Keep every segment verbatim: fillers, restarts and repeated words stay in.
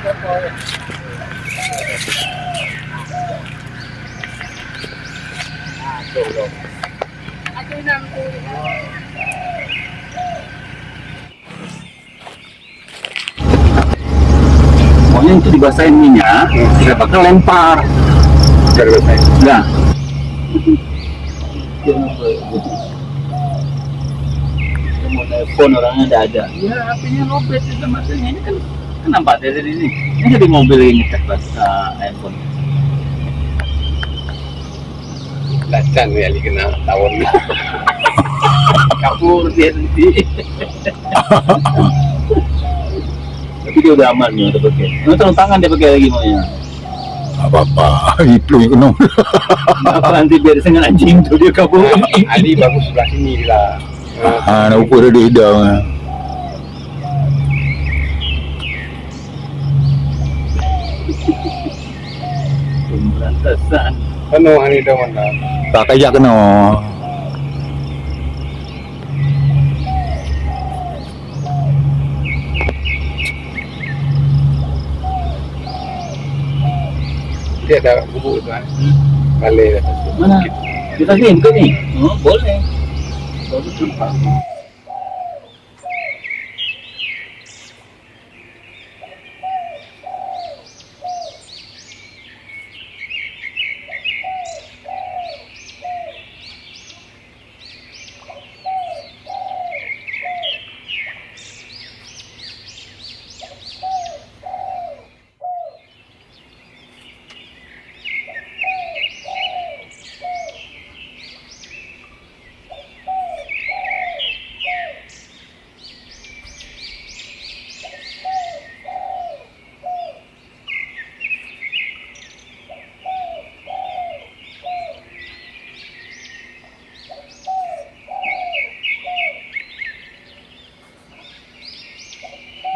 Pokoknya itu dibasahin minyak, hmm, kita bakar, lempar. Cara basahin. Dah. Dia mau telepon, orangnya tidak ada. Ya, H P-nya lobet itu maksudnya. Ini kan, kan nampak dari sini. Ini di mobil ini, kan, pas, ah, handphone. Lacang ya, li kena tahun. Kapur dia nanti. Tapi dia udah aman ni, udah pakai. Nah, sarung tangan dia pakai lagi, maknya. Tak apa-apa. Ipluh kena. Apa nanti biar dengan anjing tu dia kabur. Nah, Ali bagus sebelah sini lah. Ah, nak ukur dia dah. Pemberantasan. Penuh hari dah mana? Tak kayak kena. Dia ada gubuk tu, kan? Hmm. Balai atas tu. Mana? Kita ni, bukan ni? Oh, boleh. Bagus nampak.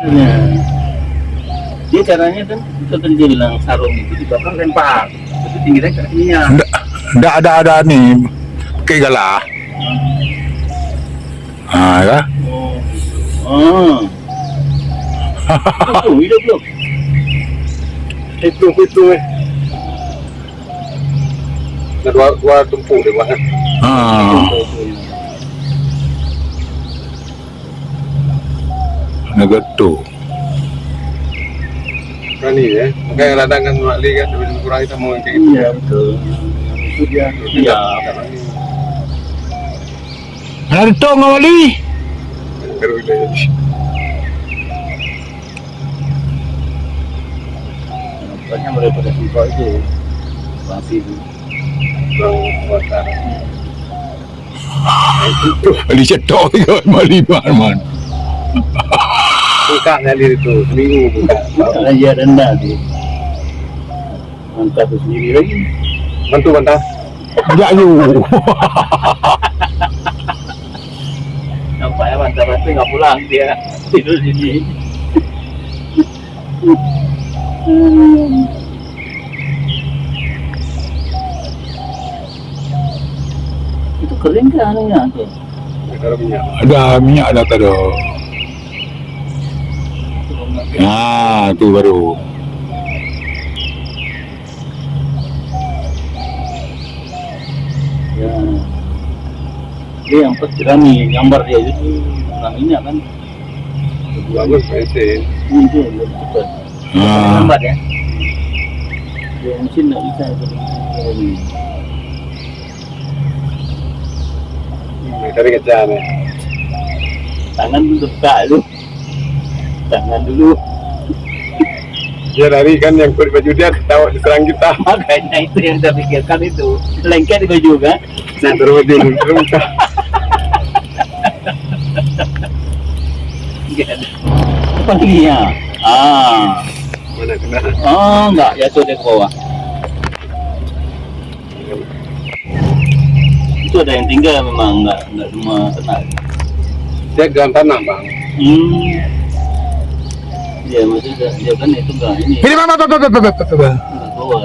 Nah, dia caranya kan, itu tadi dia bilang sarung itu dibakar, lempar. Itu tinggi dari kaki minyak. Ndak, ndak ada, ada ni, kek galah. Ha, ya. Oh. Ah. Hidup belum? Hidup belum? Hitung, hitung, eh. Ada dua, dua tumpuk dia buat, kan? Ha. Negara tu. Berani, eh. Makanya kadang kan Mak Li kan, lebih kurang kita mau kayak gitu. Iya, betul. Itu dia. Iya. Ada tu ngon Mak Li. Baru kita jadi. Nampaknya mulai pada simpok itu. Bang Pi tu. Bang Kotar. Li cetok juga Mali man, man. Buka kali itu, seminggu buka. Raja rendah tu. Mantap tu sendiri lagi. Bantu bantah. Jak you. Nampak ya, bantah-bantah nggak pulang dia. Tidur sini. Itu kering ke anunya tu? Ada minyak. Ada minyak dah tu. Nah, tu baru. Ya. Dia yang pasti rami, nyambar dia itu raminya kan. Bagus, ese. Ini dia lebih cepat. Ha. Lambat ya. Dia mungkin nak bisa itu. Dari kerja ni. Tangan tu dekat tu. Tangan dulu. Dia lari kan, yang kulit baju dia ketawa diserang kita. Makanya itu yang saya pikirkan itu. Lengket baju kan? Saya terus baju dulu. Apa lagi ya? Ah. Mana kena? Ah, enggak, jatuh dia ke bawah. Itu ada yang tinggal memang, enggak, enggak semua kena. Dia gang tanah, Bang. Hmm. Ya, maksudnya dia kan itu gang ini. Ini, Bang, Bang, Bang, Bang, Bang, Bang, Bang. Enggak keluar.